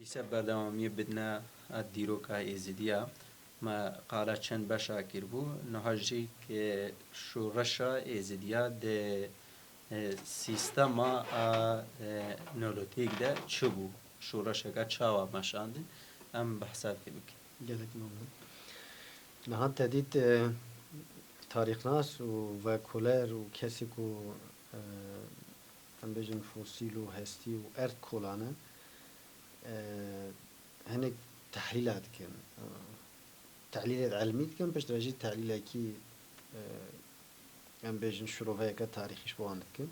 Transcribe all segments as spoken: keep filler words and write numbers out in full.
Dîsa berdewamiyê bidine dîroka Êzidiya. Me qala çend beşa kiribû. Niha jî ke şoreşa Êzidiya di, e, sîstema a, e, Neolîtîk de çi bû? Şoreşeke çawa meşandin? Em behsa vê bikin. Gelek memnun. Niha te dît, e, tarîxnas û vekoler û kesê ku, e, em bêjin fosîl û hestî û erd kolane, e, hinek tehlîla dikin. E, tehlîlê ilmî dikin, piştre jî tehlîlekî, e, em bêjin şiroveyeke tarîxî ji bo wan dikin.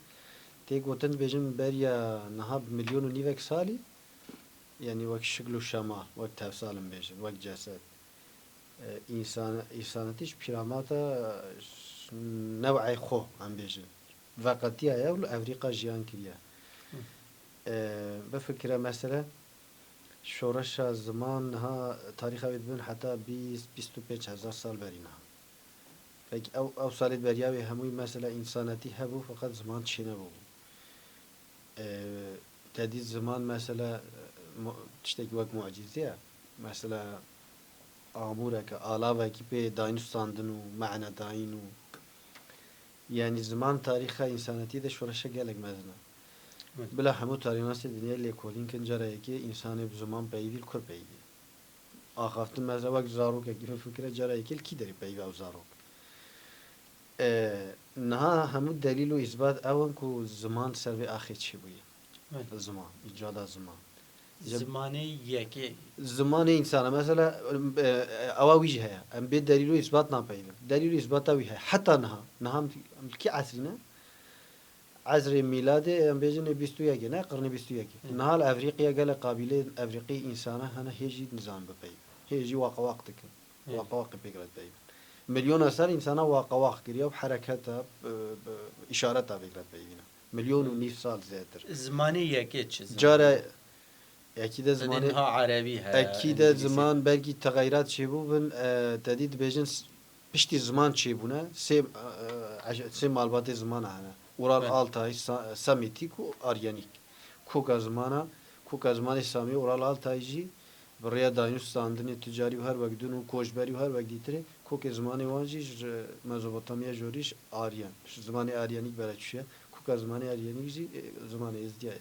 Tê gotin dibêjin beriya niha bi milyon û nîvek salî, yanî wek şikl û şema, wek tevsal em bêjin, wek ceset. E, însan-, însanetî ji pîramata, e, new'ê xwe, em bêjin, veqetiyaye û li Ewrîqa jiyan kiriye. Hı. E, bifikire mesele, şoreşa ziman niha tarîxa wê dibin heta bîst, bîst û pênc hezar sal berî niha. Peki ew, ew salê beriya wê hemûyî mesela însanetî hebû, feqet ziman çênebûbû. E, te dît ziman mesela, e, mu-, tiştekî wek mucîze ye. Mesela amûreke, alavekî pê dayîn û standin û mane dayîn û, yanî ziman tarîxa însanetiyê de şoreşe gelek mezin e. Evet. Bila hemû tarîxnasê dinyayê lêkolîn kin, cara yekê însanê bi ziman peyivî li kur peyivî. Axaftin mesela wek zarokekî bifikire, cara yekê li kî derê peyivî ew zarok. E, niha hemû delîl û îsbat ew in ku ziman ser vê axê çêbûye. Evet. Ziman, îcada ziman. Zimanê yekê. Zimanê însan e. Mesela, e, ewa wî jî heye. Em bê delîl û îsbat napeyivin. Delîl û îsbata wî heye. Heta niha, niha em, em li kî esrî ne? Esrê mîladê, em bêjin ê bîst û yekê, ne? Qirnê bîst û yekê. Hı. Niha li Ewrîqiya gelek qabîleyên Ewrîqî însana hene, hê jî nizan bipeyivin. Hê jî waqewaq dikin. Hı. Waqewaqê pêk re dipeyivin. Milyona sal însana waqewaq kiriye û bi hereketa, bi, bi îşareta pêk re dipeyivîne. Milyon û nîv sal zêdetir. Zimanê yekê çi ziman? Cara yekî de zimanê niha erebî heye, ekî de îngilîzî. Ziman belkî texeyrat çêbû bin, e, te dî dibêjin s-, piştî ziman çêbûne, sê, e, e, sê malbatê zimana hene. Ural, evet. Altay, Sa-, Semîtîk û Aryanîk. Koka zimana, koka zimanê Samî, Ural Altay jî bi rêya dayîn û standinê ticarî û her wek din û koçberî û her wek dîtirê, kokê zimanê wan jî ji Mezopotamya jorî ji Aryan, ji zimanê Aryanîk bere çûye, koka zimanê Aryanîk jî, e, zimanê Êzdiya ye.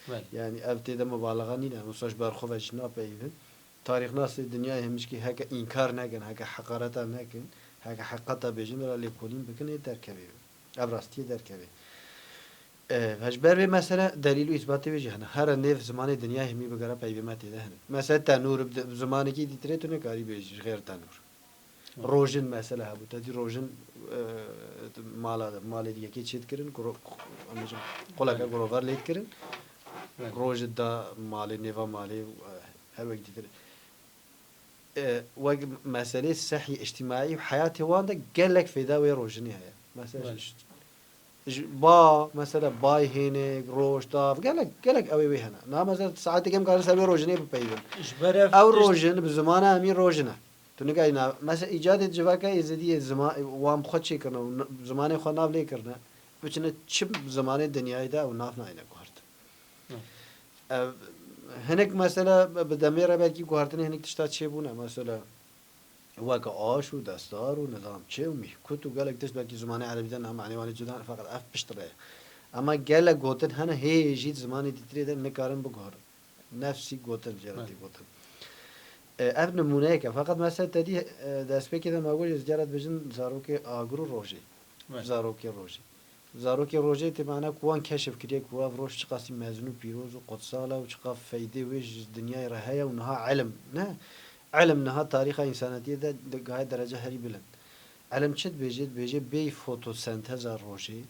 Belê. Yanî ev tê de mubalaxa nîne, em wisa ji ber xwe ve jî napeyivin. Tarîxnasê dinyayê hemîşkî heke înkar nekin, heke heqareta nekin, heke heqeta bêjin, ra lêkolîn bikin, ê derkevê. Ev rastiyê derkevê. E, ji ber vê mesele delîl û îsbatê wê jî hene. Here nêv zimanê dinyayê hemî bigere peyvê me tê de hene. Mesele tenûr bi, bi zimanekî dîtirê tu nikarî bêjî ji xêr tenûr. Hı. Rojin mesele hebû. Te dî rojin, e, mala de, malê dî yekê çê dikirin, gro-, em bêjin, qoleke grover lê dikirin. Evet. Rojin da malê, nêva malê, e, her wek dîtir. E, wek meselê sehî îctîmaî û heyatê wan de gelek fêda wê rojinê heye. Mesela, belê, ji, ji ba, mesela bayê hênik, roj, tav, gelek, gelek ew ê wê hene. Niha mesela saeteke em karin ser wê rojinê bipeyivin. Ji ber ev ew tişt- rojin bi zimana hemî rojin e. Tu nikarî na-, mesela îcadê civaka Êzidiyê zima-, wan bi xwe çêkirine û n-, zimanê xwe nav lê kirine, biçine çi zimanê dinyayê de ew nav nayne guhert. Hı. Ev, hinek mesela bi demê re belkî guhertinê hinek tişta çêbûne. Mesela weke aş û destar û nizam çê û mîhkut û gelek tişt belkî zimanê erebî de niha manê wan ê cuda ne, feqet ev piştre ye. Ema gelek gotin hene hê jî zimanê dîtirê de nikarin biguherin. Nefsî gotin, jê re tê gotin. E, ev nimûneyek e. Feqet mesela te dî, e, destpêkê de me got, ez cara dibêjin zarokê agir û rojê. Evet. Zarokê rojê. Zarokê rojê tê mana ku wan keşif kiriye ku ev roj çiqasî mezin û pîroz û qutsal e û çiqa feydê wê ji dinyayê re heye û niha ilim, ne? Ilim niha tarîxa însanetiyê de digahe derece herî bilind. Ilim çi dibêje? Dibêje bêyî fotosenteza rojê,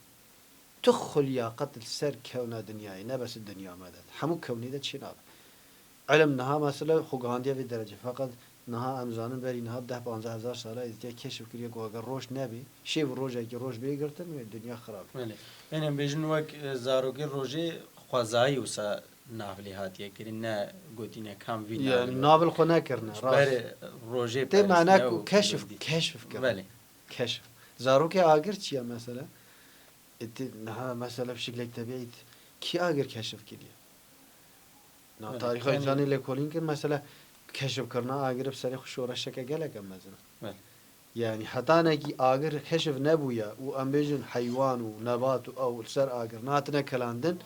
tu xwe liyaqet li ser kewna dinyayê, ne bes dinya me de, hemû kewnê de çênabe. Ilim niha mesela xwe gihandiye vê derece. Feqet niha em zanin berî niha deh panzdeh hezar sala Êzdiya keşif kiriye ku eger roj nebê, şêv rojekî roj bê girtin, wê dinya xirab. Belê. Yanî em bêjin wek, e, zarokê rojê xwezayî wisa nav lê hatiye kirin, ne gotîne kam vî navê. Yanî nav li xwe nekirine, rast. Ji ber rojê peristine û keşif, keşif kirin. Belê. Keşif. Zarokê agir çi ye mesela? E, ti niha mesela bi şiklek tebîît kî agir keşif kiriye? Na tarîxa însanê lêkolîn kir, mesela keşifkirina agir bi serê xwe şoreşeke gelek mezin e. Yanî hetanekî agir keşif nebûye û em bêjin heywan û nebat û ew li ser agir nehatine kelandin,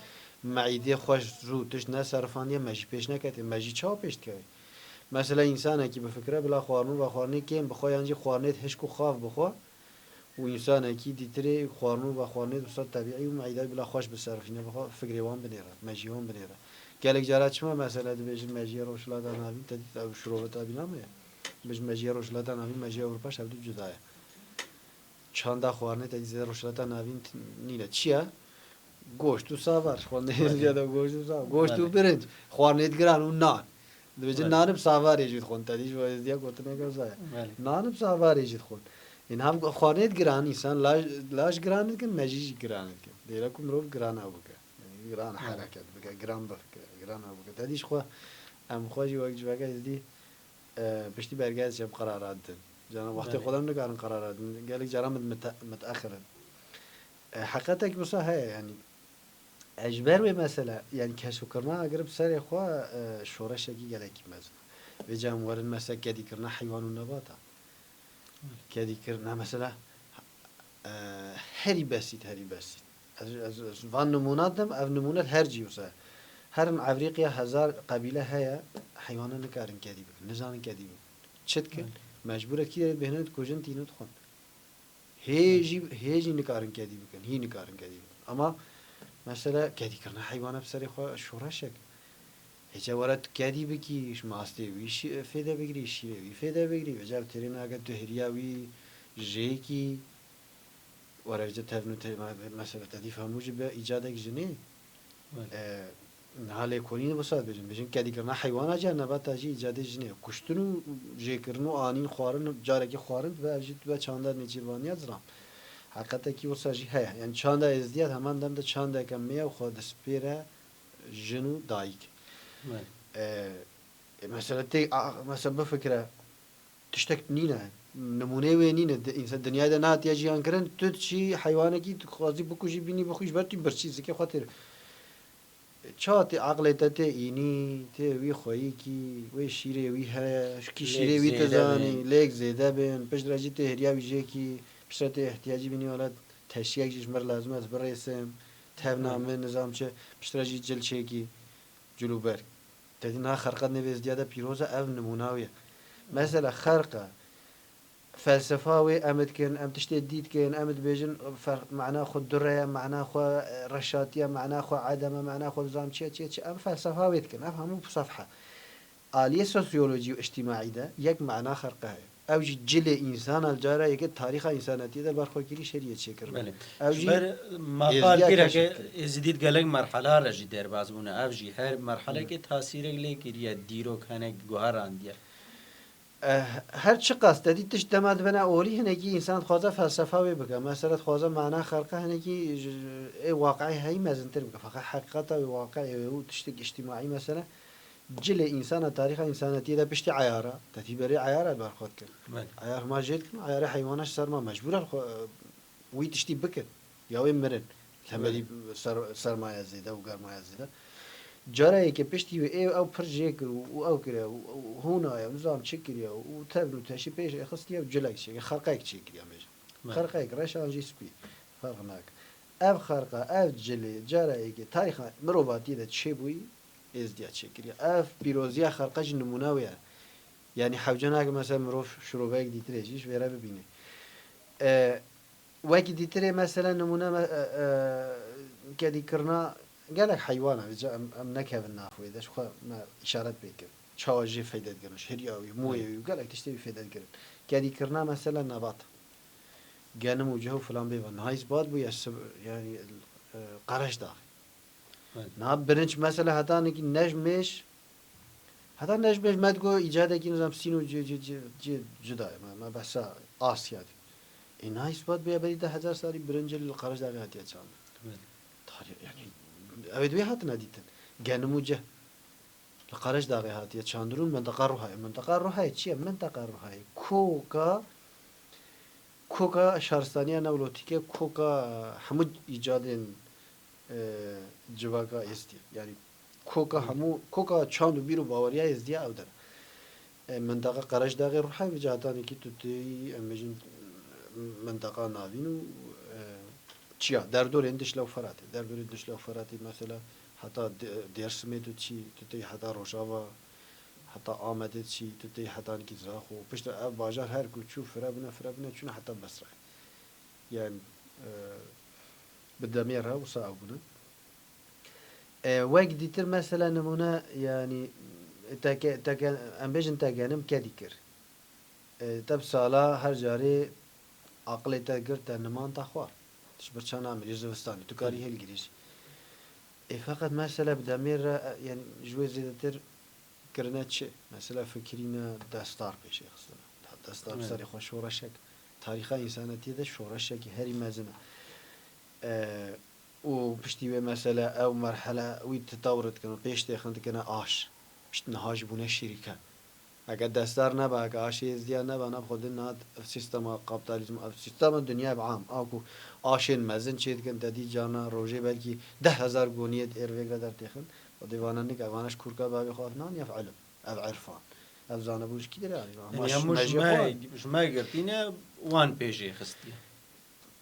meîdê xweş zû tişt neserifandiye, me jî pêş neketiye, me jî çawa pêş dikeve? Mesela însanekî bifikire bila xwarin û vexwarinê kêm bixwe yan jî xwarinê hişk û xaf bixwe, û însanekî dîtirê xwarin û vexwarinê wisa tebîî û meîdayê bila xweş biserifîne, bixwe, fikrê wan binêre, mejiyê wan binêre. Gelek cara çima mesela dibêjin mejiyê Rojhilata Navîn, te dît ew şirove te bîna me ye? Dibêjin mejiyê Rojhilata Navîn, mejiyê Ewropa ji hevdu cuda ye. Çanda xwarinê te dît zêde Rojhilata Navîn t-, nîne. Çi ye? Goşt û savar. Xwendê Êzidiya de goşt û savar. Goşt û birinc. Xwarinê giran û nan. Dibêje nan bi savarê jî dixwin. Te dî ji bo Êzidiya gotineke wisa ye. Nan bi savarê jî dixwin. Ên hem xwarinê giran, însan laj, laj giran dikin, mejî jî giran dikin. Dêre ku mirov giran ew bike. Yanî giran hereket bike, giran bifikire, giran ew bike. Te dî ji xwe, em xwe jî wek civaka Êzidî, e, piştî bergehê diçin qerara didin. Caran wextê xwe de em nikarin qerara didin. Gelek caran mit-, mite-, miteexir in. E, heqetek wisa heye, yanî, e, ji ber wê mesela, yanî keşfkirina agir bi serê xwe, e, şoreşekî gelekî mezin e. Vêca em werin mesela kedîkirina heywan û nebata. Kedîkirina mesela, e, herî besît, herî besît. Ez, ez, ez van nimûna dim, ev nimûne her cî wisa. Herin Efrîqiya hezar qebîle heye, heywana nikarin kedî bikin, nizanin kedî bikin. Çi dikin? Mecbûr e kî bêhne dikujin tînin dixwin. Hê jî, hê jî nikarin kedî bikin, hî nikarin kedî bikin. Ama mesela kedîkirina heywana bi serê xwe şoreşek. Hêca were tu kedî bikî, ji mastê wî şî-, fêde bigirî, şîrê wî fêde bigirî, vêca bi têrê nake tu hiriya wî jêkî, were vêca tevn û te-, me-, mesela te dî hemû jî be îcadek jinê. E, niha lêkolînê wisa dibêjin. Bêjin kedîkirina heywana jî, nebata jî îcadê jinê. Kuştin û jêkirin û anîn xwarin, carekî xwarin dibe, ev jî dibe çanda nêçîrvaniya zilam. Heqetekî wisa jî heye. Yanî çanda Êzidiya heman dem de çandeke me ye û xwe dispêre jin û dayik. E, e, mesela tê, a, mesela bifikire, tiştek nîne. Nimûneyê wê nîne. Di-, însan dinyayê de nehatiye jiyan kirin. Tu diçî heywanekî dixwazî bikujî, bînî bixwî, ji ber tu birçî zikê xwe têr. Ça tê eqlê te tê înî, tê wî xweyîkî, wê şîrê wî heye, ji kî şîrê wî tu zanî, lêk zêde bin, piştre jî tê hiriya wî jêkî, piştre tê ihtiyacî bînî, wela teşiyek jî ji mir lazim e, ez birêsim, tevna min, nizam çi, piştre jî cil çêkî. Cil û berg. Te dî niha xerqa nêvê Êzidiya de pîroz e, ev nimûna wî ye. Mesela xerqa, felsefa wê em dikin, em tiştê dî dikin, em dibêjin fer-, mana xwe dure ye, mana xwe, e, reşatî ye, mana xwe edem e, mana xwe nizam çi ye, çi ye, çi ye. Em felsefa wê dikin. Ev hemû bi sefhe. Aliyê sosyolojî û îctimaî de yek mana xerqa heye. Ew jî cilê însan e, cara yekê tarîxa însanetiyê de li ber xwe kirî şeriyê çêkirine. Belê. Ew Ji jî ber maqal Êzidiya gireke keşf kir. Êzidî di gelek merhala re jî derbas bûne. Ev jî her merhalekê tasîrek lê kiriye, dîrok hinek guherandiye. Eh, her çiqas te dî tişt dema dibene olî, hinekî însan dixwaze felsefa wê bike. Mesela dixwaze mana xerqa hinekî ji, ji, ê waqiê heyî mezintir bike. Feqet heqîqeta wê waqiê wê û tiştek îctimaî mesela cilê însana, tarîxa însanetiyê de piştî eyara, te tî berê eyara li ber xwe dikin. Belê. Eyar hema jê dikin, eyarê heywana ji ser ma mecbûr e xwe, wî tiştî bikin. Ya wê mirin. Temelî Belê. ser-, sermaya zêde û germaya zêde. Cara yekê piştî wê ê ew pir jê kir û, û ew kiriye û, û hûna ye û nizam çi kiriye û tevn û teşî pêş xistiye û cilek çêkir, xerqek çêkiriye bêjin. Belê. Xerqek reş an jî spî. Ferq nake. Ev xerqa, ev cilê, cara yekê tarîxa mirovatiyê de çêbûyî, Êzdiya çêkiriye. Ev pîroziya xerqa jî nimûna wê ye. Yanî hewce nake mesela mirov şiroveyek dîtirê jî ji vê re bibîne. E, wekî dîtirê mesela nimûne me, e, e, kedîkirina gelek heywana, vêca em, em nekevin nav wê de, ji xwe me îşaret pê kir. Çawa jê feyde digirin, ji hiriya wî, moyê wî û gelek tiştê wî feyde digirin. Kedîkirina mesela nebat. Genim û cih û filan bêvan. Niha îsbat bûye, sib-, yanî, e, Qereşdaxê. Evet. Niha birinc mesela heta nekî nejmêş, heta nejmêş me digo îcadekî nizam sîn û cê, cê, cê, cê cuda ye. Me, me behsa Asya dî. Ê niha îsbat bûye berî deh hezar salî birincê li Qereşdaxê hatiye çandin. Evet. Tarih, yanî, ew ê di wê hatine dîtin. Genim û cih. Li Qereşdaxê hatiye çandin û minteqa Ruhayê. Minteqa Ruhayê çi ye? Minteqa Ruhayê koka, koka şaristaniya newlotîk e, koka hemû îcadên, e, civaka êstî ye. Yanî Koka hemû, koka çand û bîr û baweriya êzdiya ew der. E, mintaqa Qerejdaxê Ruhevê catanekî tu têyî, em bêjin, mintaqa navîn û, e, çiya, derdorên Dişle û Feratê. Derdorên Dişle û Feratê mesela heta De-, Dêrsimê tu çî, tu têyî heta Rojava, heta Amedê çî, tu têyî heta Nîkî Zaxo. Piştre ev bajar her ku çû fire bûne, fire bûne, çûne heta Besrayê. Yani, e, bi demê re wisa ew bûne. E, wek dîtir mesela nimûne, yani, teke, teke, em bêjin te genim kedî kir. E, te bi sala her carê aqilê te girt, te niman te xwar. Tu ji bir çawa namirî, zivistanê, tu karî hilgirî jî. E, feqet mesela bi demê re, e, yani, ji wê zêdetir kirine çi? Mesela fikirîne destar pêşê xistine. Destar bi Evet. serê xwe şoreşek. Tarîxa însanetiyê de şoreşekî herî mezin e. E, û piştî wê mesela ew merhele wî tetawur dikin û pêş têxin dikine aş. Pişt niha jî bûne şîrîke. Heke destar neba, heke aşê êzdiya neba, nav xwe din niha ev sîstema kapitalizm, ev sîstema dinya bi am. A ku aşên mezin çê dikin, te dî carna rojê belkî deh hezar goniyê di êrvêk re dertêxin. Xwedê vana nik, evana ji kurka bavê xwe ev nan ya ev ilim, ev irfan. Ev zanebûn ji kî derê anî? Ama Yani, ji, hemû me ji jê me, xwe ji me girtîne wan pêşê xistiye.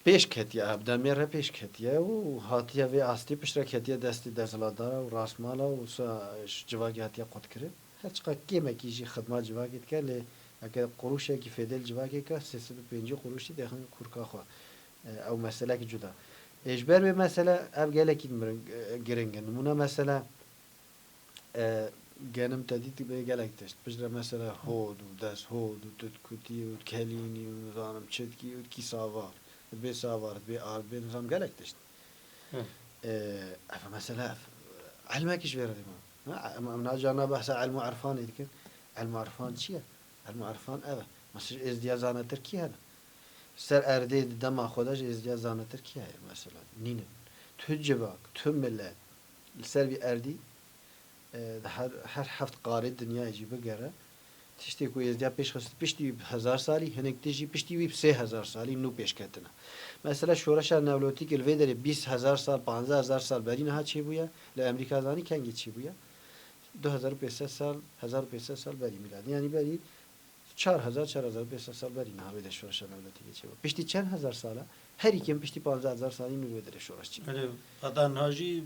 Pêş ketiye, ev demê re pêş ketiye û hatiye vê astê, piştre ketiye destê desthilatdara û rastmala û sa ji civakê hatiye qutkirin. Her çiqa kêmekî jî xidmat civakê dike, lê heke qurûşekî fêdê li civakê ke, sê sed û pêncî qurûşî dêxin kurka xwe. E, ew meselek cuda. Ê, ji ber wê mesele ev gelekî mirin, e, giring e. Nimûne mesela, e, genim te dît bê gelek tişt. Piştre mesela hod û dest hod û tu dikutî û dikelînî û nizanim çi dikî û dikî savar. Dibê savar, dibê ar, dibê nizam gelek tişt. Hı. E, ev mesela ev, ilmekî ji vê re dî ma. Ha, em, em nacarna behsa ilm û irfanê dikin. Ilm û irfan çi ye? Ilm û irfan ev e. Mesela ji êzdiya zanetir kî hene? Ser erdê di dema xwe de ji êzdiya zanetir kî heye mesela? Nînin. Tu civak, tu milet li ser vî erdî, e, di her, her heft qarê dinyayê jî bigere, tiştê ku êzdiya pêş xist piştî wî bi hezar salî, hinek tişt jî piştî wî bi sê hezar salî nû pêş ketine. Mesela şoreşa newlotîk li vê derê bîst hezar sal, panzdeh hezar sal berî niha çêbûye, li Amerîka zanî kengê çêbûye? Du hezar û pênc sed sal, hezar û pênc sed sal berî mîladî. Yanî berî çar hezar, çar hezar û pênc sed sal berî niha vê de şoreşa newlotîkê çêbû. Piştî çend hezar sal e? Herî kêm piştî panzdeh hezar salî nû vê derê şoreş çêbû. Erê, heta niha jî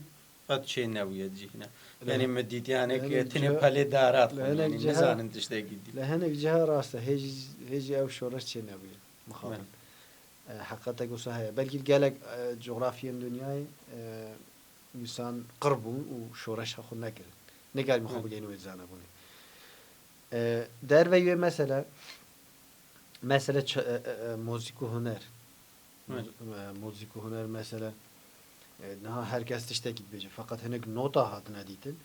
qet çê nebûye cihine. Li Yani hin-, me dîtiye hinek li hinek tenê ciha-, pelê darat li xwe, hinek yani ciha, nizanin tiştekî dî. Li hinek ciha rast e, hê jî, hê jî ew şoreş çê nebûye. Mixabin. Evet. E, heqetek wisa heye. Belkî gelek, e, cografiyên dinyayê, e, însan qir bûn û şoreşa xwe nekirin. Nekarî xwe Evet. bigihîne wê zanebûnê. E, derveyî wê mesele, mesele ç-, e, e, e, muzîk û huner. Evet. Muz-, e, muzîk û huner mesele, e, niha her kes tiştekî dibêje. Feqet hinek nota hatine dîtin.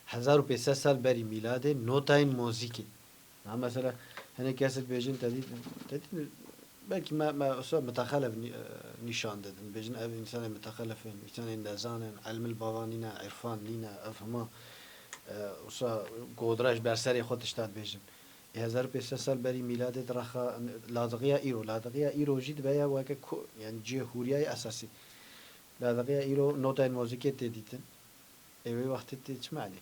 Hezar û pênc sed sal berî mîladê notayên muzîkê. Ha, mesela, hinek kes dibêjin, te dî, te dî, belkî me, me, wisa mitexelef nî-, e, nîşan didin. Bêjin, ev însanê mitexelef in, însanên nezan in, ilm li bava nîne, irfan nîne, ev hema, e, wisa godra ji ber serê xwe tişta dibêjin. Ê hezar û pênc sed sal berî mîladê direxa ladiqiya îro. Ladiqiya îro jî dibe ya weke ku, yani cihê hûriyayê esasî. Ladiqiya îro notayên muzîkê tê dîtin. Ê wê wextê tê çi manê?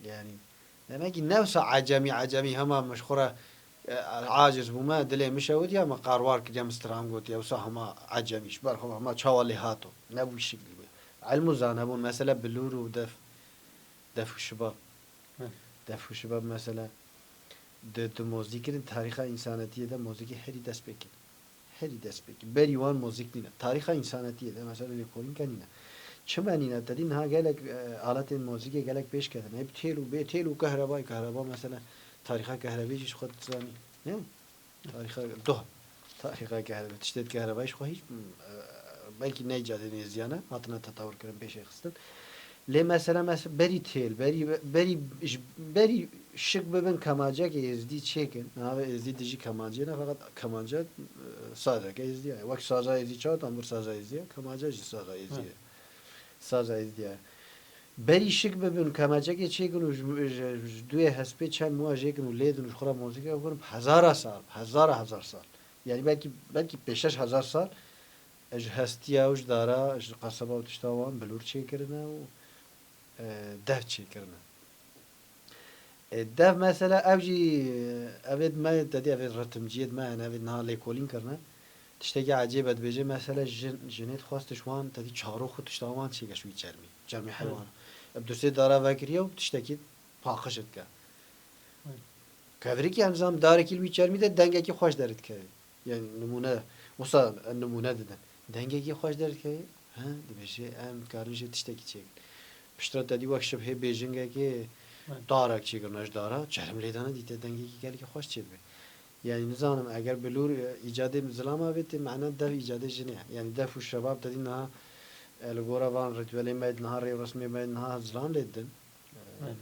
Yani, demek ki ne wisa ecemî, ecemî hema min ji xwe re, e, aciz bûme, dilê min şewitiye, min qarwar kiriye, min stran gotiye, wisa hema ecemî, ji ber xwe hema çawa lê hato. Ne bu şekil bû. Ilm û zanebûn, mesela bilûr û def, def û şibab. Hı. Def û şibab mesela, di, di mozî kirin, tarîxa însanetiyê de mozîkê herî dest pê kir. Herî dest pê kir. Berî wan mozîk nîne. Tarîxa însanetiyê de mesela lêkolînke nîne. Çima nîne? Te dî niha gelek, e, aletên mozîkê gelek pêş ketine. Hê bi têl û bê têl û kehrebayê, kehreba mesela tarîxa kehrebê jî ji xwe dizanî. Ne? Tarîxa doh. Tarîxa kehrebê. Tiştê kehrebayê ji xwe hîç, e, belkî ney cadê nêziyane, hatine tetawur kirin, pêşê xistin. Lê mesela, mes-, berî têl, berî, berî, ji, berî şik bibin kemacekê êzdî çêkin. Navê êzdî dijî kemancê ne, feqet kemanca, e, sazeke êzdî ye. Wek saza êzdî çawa, tambûr saza êzdî ye, kemaca jî saza êzdî ye. Hı. Saza êzdî ye. Berî şik bibin, kemacekê çêkin û ji, ji, ji duyê hespê çend muwa jêkin û lêdin û ji xwe re mozîke bikin, bi hezara sal, hezara hezar sal. Yani belkî, belkî pênc şeş hezar sal, e, ji hestiya û ji dara, ji qeseba û tişta wan bilûr çêkirine û e, dev çêkirine. E, dev mesela ev jî, e, evê me, te dî evê ritimciyê me, yani evê niha lêkolîn kirine. Tiştekî ecêb e, dibêje mesela jin, jinê dixwest ji wan, te dî çarox û tişta wan çêke ji wî çermî. Çermî Hı. heywana. Bi du sê dara vekiriye û tiştekî paqij dike. Hı. Kevirikî em zam darekî li wî çermî de dengekî xweş derdikeve. Yani nimûne, wisa em nimûne didin. Dengekî xweş derdikeve, he, dibêje em dikarin jê tiştekî çêkin. Piştre te dî wek şibhê bêjingekê Hı. darek çêkirine ji dara, çerm lê dane dîte dengekî gelekî xweş çêdibe. Yani nizanim eger bilûr, e, îcadê zilama bê, tê mena dev îcadê jinê ye. Yani def û şebab te dî niha, e, li gora van rîtuelê me, niha rêwresmê me, niha zilam lê didin. E, Hı.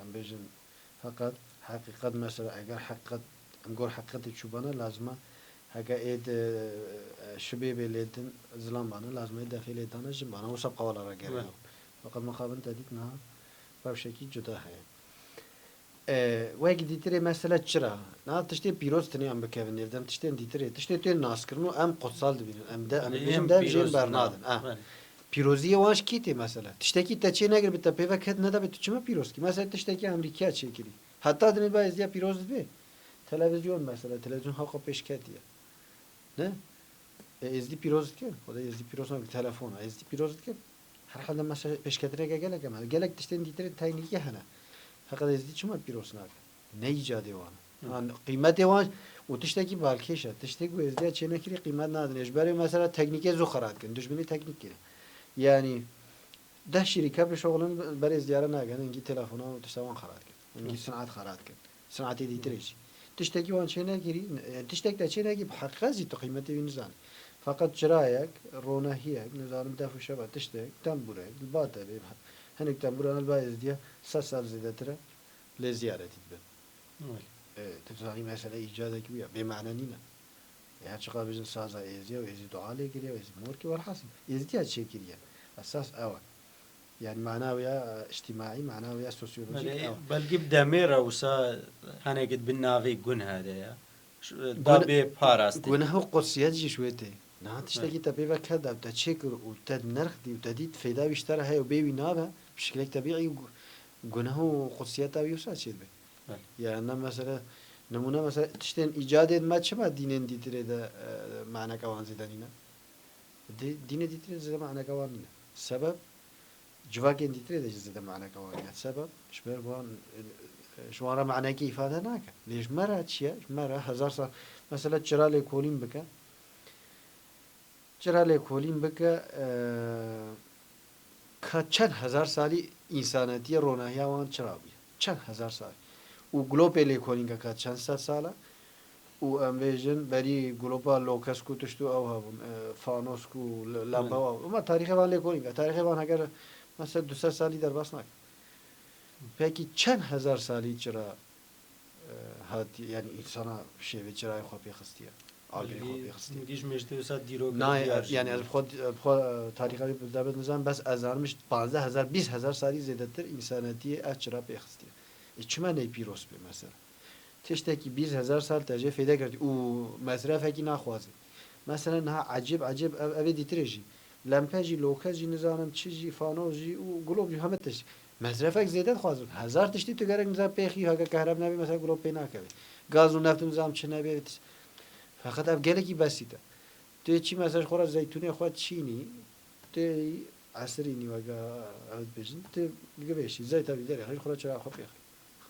em bêjin, Feqet heqîqet mesela, eger heqîqet, em gor heqîqetê çûbana, lazim e heke ê di, e, şibê bê lê din zilam bana, lazim e defê lê dana jin bana, wisa qewala re gerek Right. yok. Feqet mixabin te dît niha rewşekî cuda heye. E, wek dîtirê mesela çira? Niha tiştê pîroz tinê em bikevin nêv dem, tiştên dîtirê, tiştê tên naskirin û em qutsal dibînin. Em de, em Lê dibêjin em dev jê pîroz bernadin. dibînin. Ah. Belê. Pîroziyê wan ji kî tê mesela? Tiştekî te çê nekir bi te pêve ket nedabe, tu çima pîroz dikî? Mesela tiştekî Amerîkiya çêkirî. Heta dinê ba êzdiya pîroz dibe. Televîzyon mesela, televîzyon hewqa pêş ketiye. Ne? E, êzdî pîroz dike. O da êzdî pîroz nake, telefona. Êzdî pîroz dike. Herhalde mesela pêşketineke gelek hene. Gelek tiştên dîtirên teknîkî hene. Feqet êzdî çima pîroz nake? Ne îcadê wan e. Hı. An, qîmetê wan û tiştekî balkêş e. Tiştê ku êzdiya çê nekirî qîmet nadin. Ji berê mesela teknîkê zû xera dikin. Dijminê teknîk kire. Yani deh şîrîke bişoxlin berê êzdiyara nagin. Hingî telefona û tişta wan xera dikin. Hingî Hı. sinat xera dikin. Sinatê dîtirê jî. Tiştekî wan çê nekirî, yani tiştek te çê nekî bi heqîqet jî tu qîmetê wî nizanî. Feqet çirayek, ronehiyek, nizanim def û şeva tiştek, tembûrek, li ba te bê, hinek tembûran li ba êzdiya sed sal zêdetir e. Lê ziyaretî dibin. Belê. E, tu dizanî mesele îcadekî wî ye. Bê mane nîne. E, her çiqas bijin saza êzdiya û êzî dua lê kiriye û êzî mor kiriye, welhasil. Êzdiya çêkiriye. Esas ew e. Yani mana wê ya, e, îctimaî, mana wê ya sosyolojîk Belê, ew e. belkî bi demê re wisa henekê di bin navê gunhe de ye. Ş-, Gun-, da bê parastî. Guneh û qudsiyet jî ji wê tê. Niha tiştekî Belê. te pê ve ket da, te çêkir û te nerx dî û te dît feyda wî ji te re heye û bê wî nabe, bi şiklek tebîî gu-, guneh û qudsiyeta wî wisa çêdibe. Belê. Yani ne mesele, nimûne mesele, tiştên îcadên me çima dînên dîtirê de, e, maneke wan zêde nîne? Dî-, dînê dîtirê zêde maneke wan nîne. Sebeb, civakên dîtirê de jî zêde maneke wan nîne. Sebeb, ji ber wan, e, e, ji wan re manekê îfade nake. Lê ji me re çi ye? Ji me re hezar sal, mesela çira lêkolîn bike. Çira lêkolîn bike, e, ka çend hezar salî însanetiyê ronahiya wan çira bûye. Çend hezar salî. Û glopê lêkolînke ka çend sed sal e. Û em bêjin berî glopa lokes ku tişt û ew hebûn, e, fanos ku le-, lempe Belê. ew. Ama tarîxê van lêkolînke. Tarîxê van heger mesela du sed salî derbas nake. Pekî çend hezar salî çira e, hat, yani însana şêvê çirayê xwe pê xistiye. Agirê xwe pê xistiye. Hingî ji mêjtê wisa dîrok Nayê, diyar jî yani bû. ez bi xwe, bi xwe, e, tarîxa wî bi debit nizam, bes ez zanim ji panzdeh hezar, bîst hezar salî zêdetir însanetiyê ev çira pê xistiye. E, çima ney pîroz bê mesela? Tiştekî bîst hezar sal te jê fêde girtî û mesrefekî naxwazî. Mesela niha ecêb ecêb ev, evê dîtirê jî. Lempe jî, lokes jî, nizanim çi jî, fanos jî û gulop jî heme tişt. Mesrefek zêde dixwazin. Hezar tiştî tu gerek niza pêxî, heke kehreb nebê, mesela gulop pê nakeve. Gaz û neft û nizam çi nebê, tiş-, feqet ev gelekî besît e. Tu yê çî mesela ji xwe re zeytûnê xwe çînî, tu esirî nî weke ew dibêjin, tu givêşî, zeyta vî derê xwe ji xwe re çira xwe pêxî.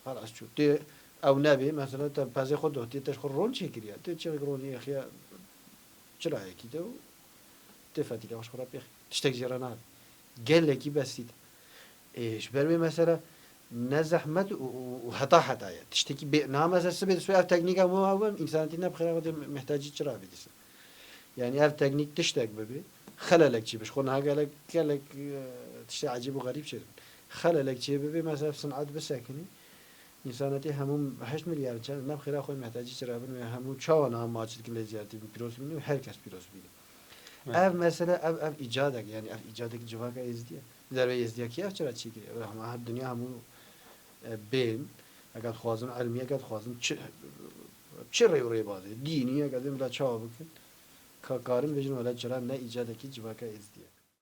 Xelas çû. Tu ew nebê, mesela te pezê xwe dotî, te ji xwe ron çêkiriye. Tu çirek ronî yexiye çirayekî de û tê fetîlê xwe ji xwe re pêxî. Tiştek jê re nabe. Gelekî besît e. Ê, ji ber wê mesela ne zehmet û, û, û heta heta ye. Tiştekî bê, niha mesela sibê, sibê ev teknîka hemû ew in, însanetî ne bi xêra xwe dê mihtacî çira bî dîsa. Yani ev teknîk tiştek bibê, xelelek çêbe. Ji xwe niha gelek, gelek, e, tiştê ecêb û xerîb çêdibin. Xelelek çêbibê, mesela ev sinat bisekinî, însanetî hemû heşt milyar çend, ne bi xêra xwe mihtacî çira bin, wê hemû çawa niha maç dikin lê ziyaretî bin, pîroz bînin û her kes pîroz bîne. Evet. Ev mesele, ev, ev îcadek, yani ev îcadek civaka êzdiye. Derve êzdiya kî ev çira çêkiriye? Ev hema her dinya hemû, e, bên, eger dixwazin ilmiyeke dixwazin, çi, çi rê û rêbazê, dînî, eger dê bila çawa bikin, ka karin bêjin wele çira ne îcadekî civaka êzdiye.